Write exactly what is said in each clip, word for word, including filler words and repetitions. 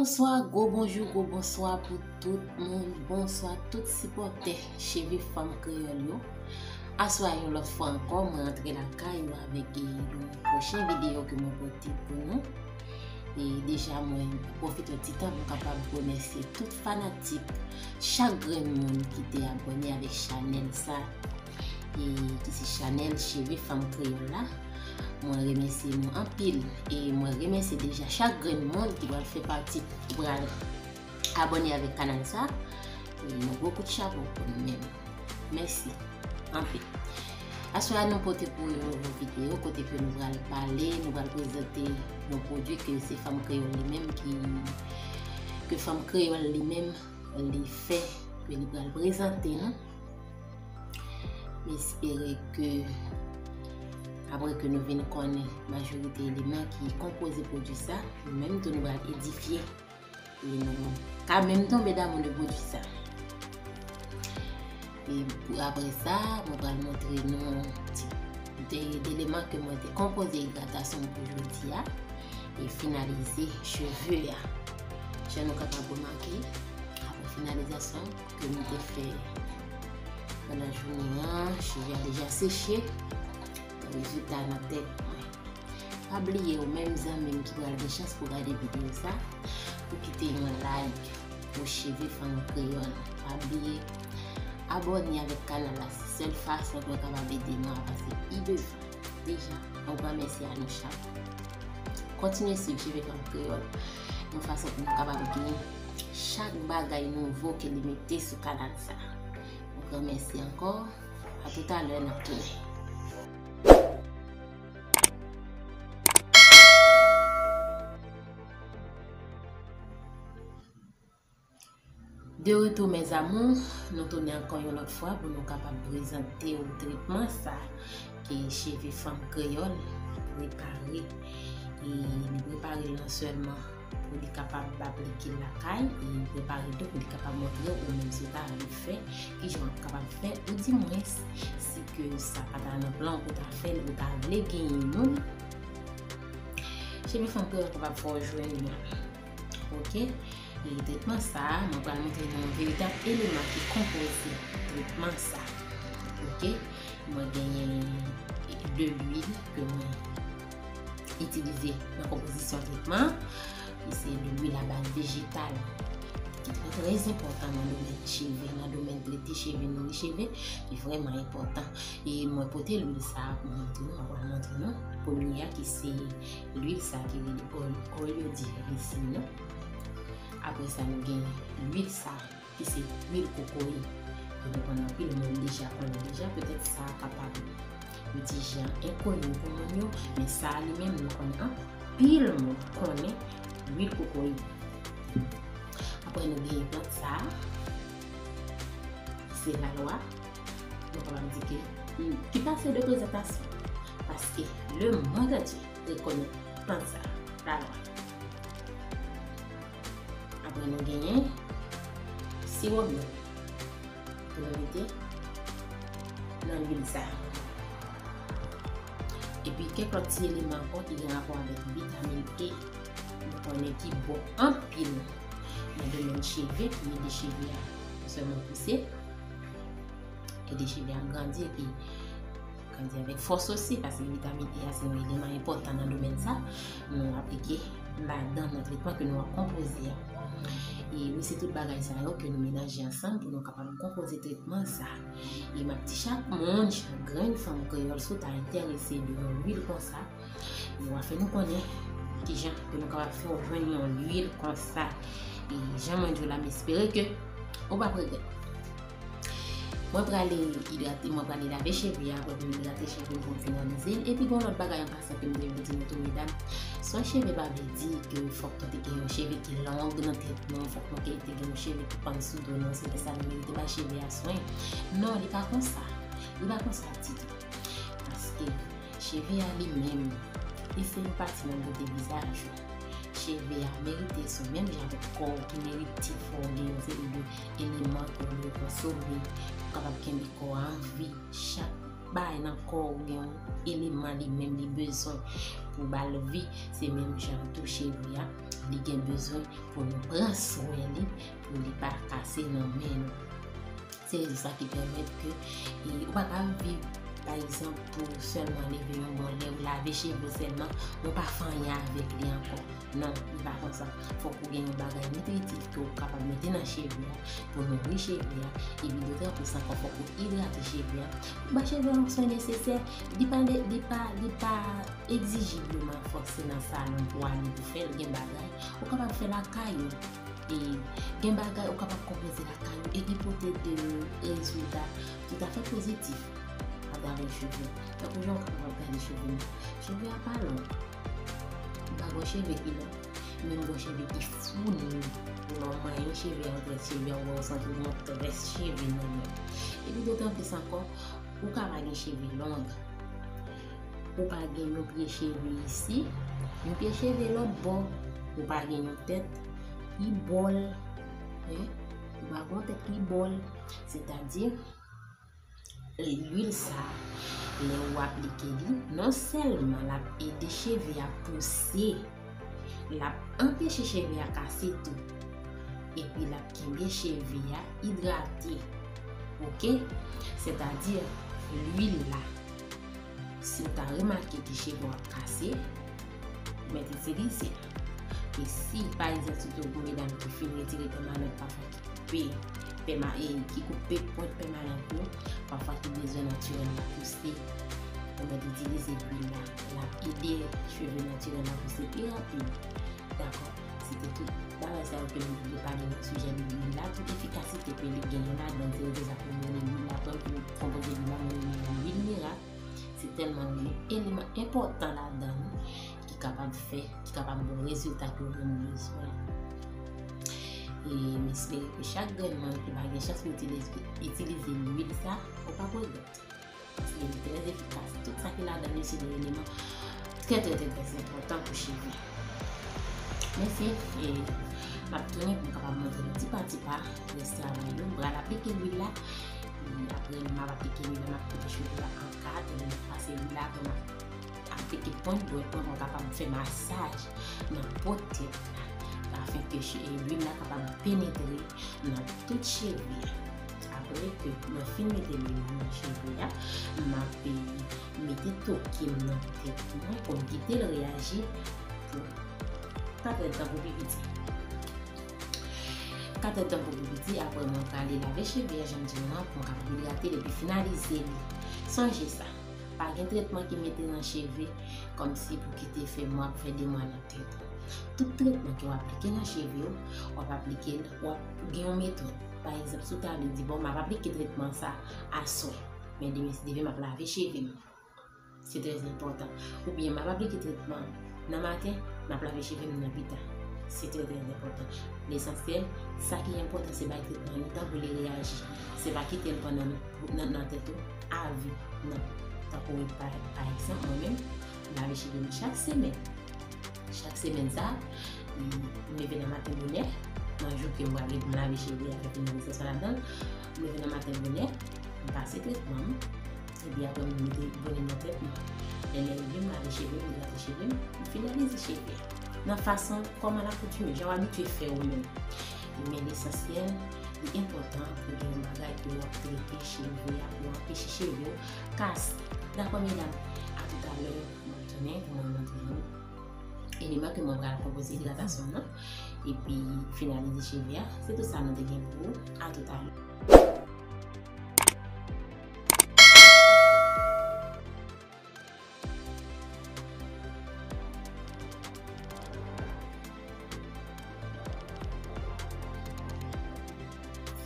Bonswa, gwo bonjou, gwo bonswa pou tout moun. Bonswa tout sipòtè Cheve Fanm Kreyòl yo. Aswè a yon lòt fwa ankò, mwen antre lakay ou avèk, e, yon pwochen videyo ke mwen pote pou nou. E deja, mwen pwofite yon ti tan pou m kapab remèsye tout fanatik, chak grenn moun ki te abòne avèk chanèl sa, e ki se chanèl Cheve Fanm Kreyòl la. Mwen remèsye nou anpil, e mwen remèsye deja chak grenn moun ki pral fè pati, ki pral abòne avèk kanal sa. E yon gwo kout chapo pou nou menm. Mèsi anpil. Aswè a, nou pote pou yon nouvo videyo kote ke nou pral pale, nou pral prezante yon pwodui ke se Fanm Kreyòl li menm ki, ke Fanm Kreyòl li menm li fè, ke li pral prezante nou. M espere ke apre ke nou vin konnen majorite eleman ki konpoze pwodui sa, nou menm tou nou pral edifye e nou ka menm tonbe damou de pwodui sa. E pou apre sa, mwen pral montre nou ti de, de eleman ke mwen te konpoze idratasyon pou jodi a e finalize cheve a. Jan nou kapab remake, apre finalizasyon ke nou te fè pandan jounen an, cheve a deja seche. Rezilta nan tèt mwen. Pa bliye, ou menm zanmi m ki pral gen chans pou gade videyo sa, pou kite yon like pou Cheve Fanm Kreyòl. Pa bliye abòne avèk kanal la, se sèl fason pou w kapab ede nou avanse pi devan. Deja, yon gran mèsi a nou chak. Kontinye swiv Cheve Fanm Kreyòl yon fason pou nou kapab gen chak bagay nouvo ke li mete sou kanal sa. Yon gran mèsi ankò. A toutalè, n ap tounen. De retour, mes amours, nou tounen ankò yon lòt fwa pou nou kapab prezante w tretman sa ke Cheve Fanm Kreyòl prepare. E li prepare l non sèlman pou li kapab aplike l lakay, e li prepare tou pou li kapab montre w, ou menm si w ta vle fè, kijan w ap kapab fè, oudimwens, si ke sa pa ta nan plan w pou ta fè l, ou ta vle genyen youn, Cheve Fanm Kreyòl kapab fè w jwenn youn. Oke? E tretman sa a, mwen pral montre nou yon veritab eleman ki konpoze tretman sa a. Oke? Mwen genyen de lwil ke mwen itilize nan konpozisyon tretman an. E se de lwil a baz vejetal ki trè, trè enpòtan nan domèn cheve, nan domèn trete cheve, nouri cheve, li vrèman enpòtan. E mwen pote lwil sa a pou montre nou, mwen pral montre nou. Premye a ki se lwil sa a ki rele oil, oil di ricino. Apre sa, nou gen lwil sa a ki se lwil kokoye. E nou konn anpil moun deja konnen deja, petèt sa a kapab yon ti jan enkoni pou moun yo, men sa a li menm, nou konnen anpil moun konnen lwil kokoye. Apre, nou gen plant sa a, se lalwa. Nou kapab di ke, ki pase de prezantasyon, paske lemonn antye rekonèt plant sa a, lalwa. Apre, nou genyen siwo myèl pou nou mete nan lwil sa a. Epi kèk lòt ti eleman ankò ki gen rapò avèk vitamin E, nou konnen ki bon anpil nan domèn cheve, ki ede cheve a non sèlman pouse, ede cheve a grandi epi grandi avèk fòs osi, paske vitamin E a se yon eleman enpòtan nan domèn sa. Nou aplike ladan nan tretman ke nou ap konpoze a. E wi, se tout bagay sa yo ke nou melanje ansanm pou nou kapab konpoze tretman sa. E m ap di chak moun, chak grenn fanm kreyòl, si w ta enterese de yon lwil konsa, w a fè nou konnen kijan ke nou kapab fè w jwenn yon lwil konsa. E jan mwen di w la, m espere ke ou p ap regrèt. Mwen prale idrate, mwen prale lave cheve a, apre pou m idrate cheve m, pou m finalize l. Epi gen yon lòt bagay an pasan ke m te vle di nou tou, medam. Swen cheve pa vle di ke fòk ou te gen yon cheve ki long nan tèt nou, fòk nou te gen yon cheve ki pann sou do nou, se lè sa nou merite bay cheve a swen. Non, li pa konsa. Li pa konsa ditou. Paske cheve a li menm, li se yon pati nan bote vizaj ou. Cheve a merite swen menm jan avèk kò w ki merite fò w gen yon seri de eleman ke w dwe konsome pou w kapab kenbe kò a an vi chak bagay nan kò ou, gen yon eleman li menm li bezwen pou ba l vi, se menm jan tou cheve a, li gen bezwen pou nou pran swen li, pou li pa kase nan men nou. Se rezon sa ki pèmèt ke, e, ou pa ka viv, pa egzanp, pou sèlman leve yon bon lè, ou lave cheve w sèlman, men w pa fè anyen avèk li ankò. Non, li pa konsa. Fòk ou gen yon bagay nitritif ke ou kapab mete nan cheve a, pou nouri cheve a, epi dotan plis ankò, fòk ou idrate cheve a. Ou ba cheve a yon swen nesesè, li pa, li pa, li pa egzijib ou fòse nan salon pou ale pou fè l, gen bagay, ou kapab fè lakay ou. E gen bagay ou kapab konpoze lakay ou e ki pote de rezilta toutafè pozitif atravè cheve. Tankou jan ou kapab gade cheve m. Cheve a pa long. M pa gen cheve ki long. Men m gen cheve ki founi. Lè w manyen cheve a, ou très cheve a, ou wè ou santi w gen yon très cheve nan men. Epi dotan plis ankò, ou ka pa gen cheve long. Ou pa gen yon pye cheve isi, yon pye cheve lòt bò, ou pa gen yon tèt ki bòl, en, ou pa gen yon tèt ki bòl, sètadi, lwil sa, lè ou aplike li, non sèlman l ap ede cheve a pouse, l ap anpeche cheve a kase tou, epi l ap kenbe cheve a idrate, oke? Sètadi, lwil la, si w ta remake ke cheve w ap kase, ou mèt itilize l. E si, pa egzanp, si w te yon medam ki fin retire pèmanant, pafwa ki koupe pèma-, e ki koupe pwent pèmanant yo, pafwa ki bezwen natirèl la pouse, ou mèt itilize lwil la. L ap ede cheve natirèl la pouse pi rapid. Dakò? Se te tout bagay sa yo ke nou te vle pale nan sijè de lwil la, tout efikasite ke li genyen ladan l, se rezon sa pou nou rele lwil la, pou nou konpoze lwil la, nou rele l lwil mirak. Se tèlman gen eleman enpòtan ladan li ki kapab fè, ki kapab ba w rezilta ke w menm bezwen. E m espere ke chak grenn moun ki pa gen chans pou itilize, itilize lwil sa, ou p ap regrèt. Paske li trè efikas. Tout sa ki ladan li se de eleman trè, trè, trè, trè enpòtan pou cheve. Men se, e, m ap tounen pou m kapab montre nou ti pa ti pa rès travay yo. M pral aplike lwil la. E apre m ap aplike lwil la, m ap kouvri cheve a an kat, epi m ap pase lwil la, apre m ap aplike pwent dwèt mwen pou m kapab fè masaj nan po tèt la, afenke che-, lwil la kapab penetre nan tout cheve a. Apre ke mwen fin mete lwil la nan cheve a, m ap, e, mete toke m nan tèt mwen pou m kite l reyaji pou katrèdtan pou pi piti. Katrèdtan pou pi piti, apre mwen prale lave cheve a, jan m di nou an, pou m kapab idrate l epi finalize li. Sonje sa, pa gen tretman ki mete nan cheve kòmsi pou kite fè mwa, pou fè de mwa nan tèt ou. Tout tretman ke w aplike nan cheve w, w ap aplike l, w ap gen yon metòd. Pa egzanp, si w ta vle di, bon, m ap aplike tretman sa aswè, men demen, si Dye vle, m ap lave cheve m. Se trè enpòtan. Oubyen, m ap aplike tretman nan maten, m ap lave cheve m nan pita. Se trè, trè enpòtan. Lesansyèl, sa ki enpòtan, se bay tretman an tan pou li reyaji. Se pa kite l pandan nan, nan, nan tèt ou avi. Non. Tankou, pa, pa egzanp, mwen menm, m lave cheve m chak semèn. Chak semèn sa, m leve nan maten bonè, nan jou ke m pral leve m lave cheve a, fè finalizasyon ladan l, m leve nan maten bonè, m pase tretman m, epi apre m mete bonè nan tèt mwen. Lè lè rive, m lave cheve m, m idrate cheve m, m finalize cheve a. Nan fason kòm alakoutume, jan w abitye fè ou menm. Men lesansyèl, li enpòtan pou gen yon bagay pou w ap trete cheve a, pou w anpeche cheve w kase. Dakò, medam? A toutalè, mwen tounen pou mwen montre nou eleman ke mwen pral konpoze idratasyon nan, epi finalize cheve a. Se tout sa nou te gen pou ou. A toutalè.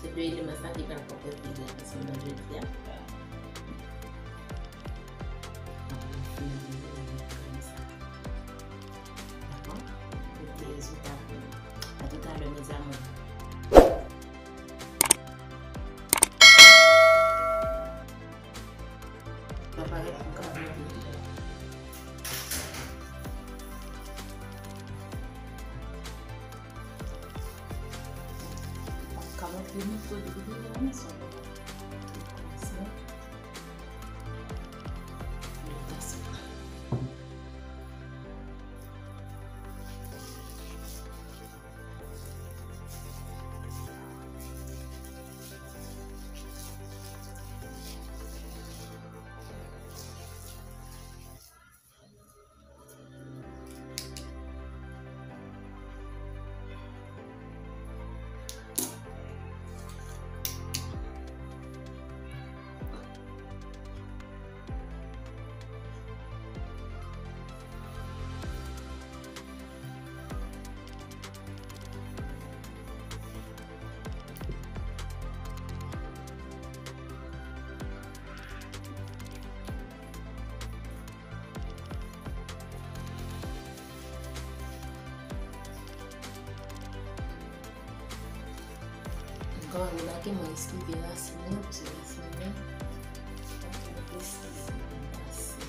Se de eleman sa ki pral konpoze idratasyon nan jodi a. Dakò? Koute rezilta pou nou. A toutalè, mes amours. Sa parèt pou ka montre. Ka montre nou tout videyo a, men sa. Kòmanse. Remake, mwen eskive rasin nan, paske rasin nan, pa twò eskive pase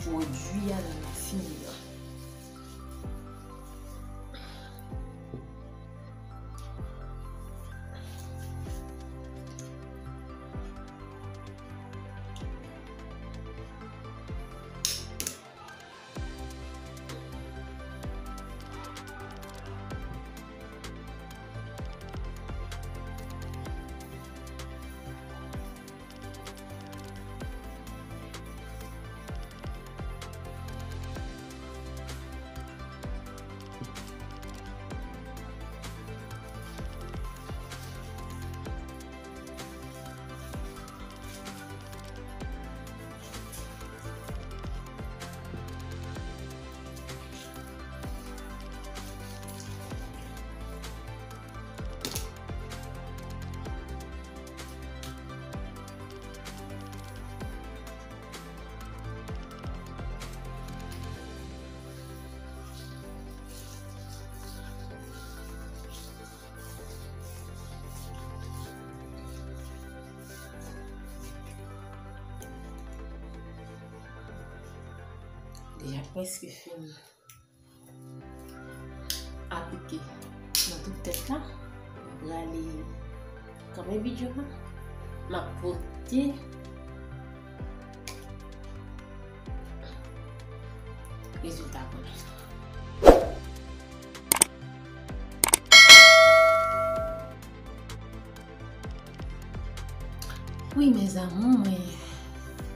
pwodui a nan rasin nan. Deja prèske fini. Aplike nan tout tèt la. Mwen prale kanpe videyo a. M ap pote rezilta pou nou. Wi, mes amours, mwen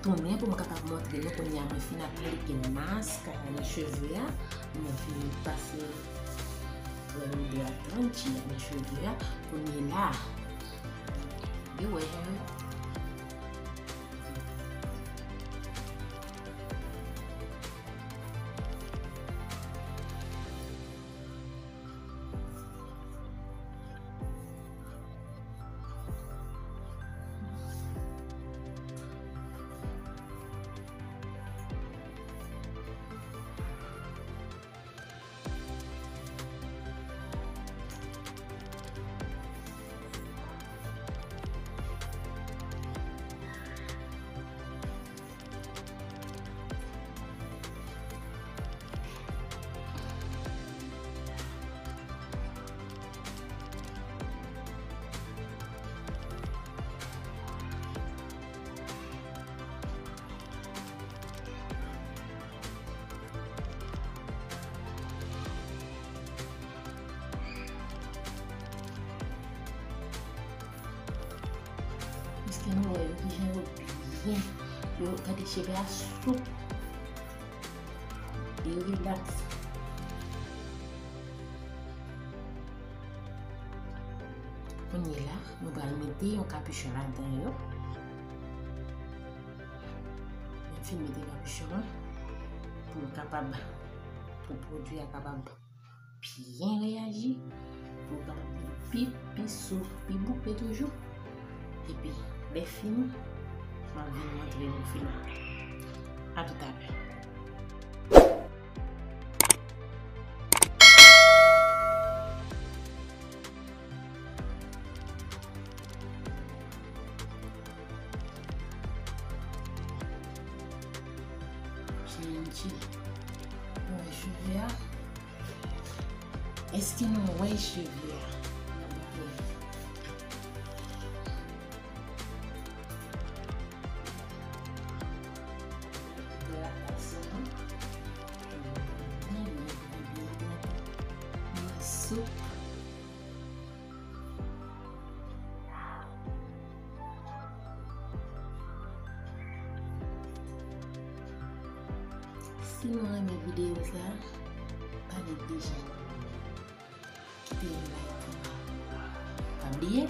tounen pou m kapab montre nou. Kounye a, mwen fin aplike mask nan cheve a. Mwen fin pase krèm idratan ki nan cheve a. Kounye la, yo wè, Èske nou wè yo kijan yo byen? Yo, gade cheve a soup. Li rilaks. Kounye la, nou pral mete yon kapichon ladan yo. Mwen fin mete kapichon an pou l kapab, pou pwodui a kapab byen reyaji, pou l kapab vin pi, pi souf, pi bouke toujou. Epi, lè fini, m ap vin montre nou fini. A toutalè. Chanje. Mwen cheve a. Èske nou wè cheve a? Idratasyon an. Byen, byen, byen, byen idrate. Byen soup. Si nou renmen videyo sa, pa neglije kite yon like pou mwen. Pa bliye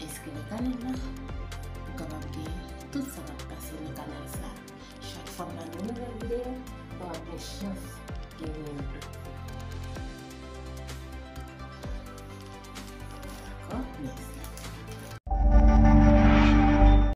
enskri nan kanal la pou w kapab gen tout sa k ap pase nan kanal sa. Chak fwa m lage yon nouvèl videyo, w ap gen chans genyen l tou. Dakò? Mèsi.